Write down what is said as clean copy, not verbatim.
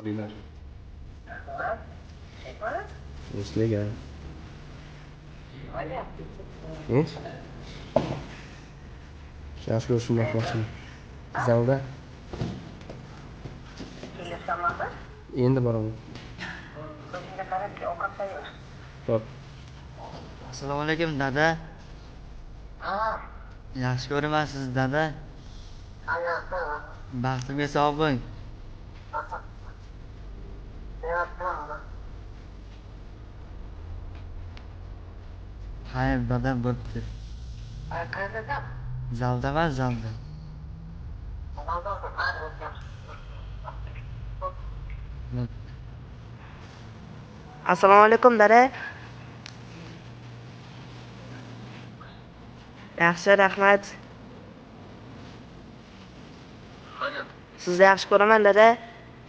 Olinglar. Tinchlik. Hech? Yaxshi ko'rishimni aytmoqchiman. Zalda. Endi boraman. Xo'p. Assalomu alaykum, dada. Yaxshi ko'raman sizni, dada. Baxtimga sog' bo'ling. Xayr, dada, bo'pti. Zaldaman, zalda. Assalomu alaykum, dada. Yaxshi, rahmat. Sizni yaxshi ko'raman, dada.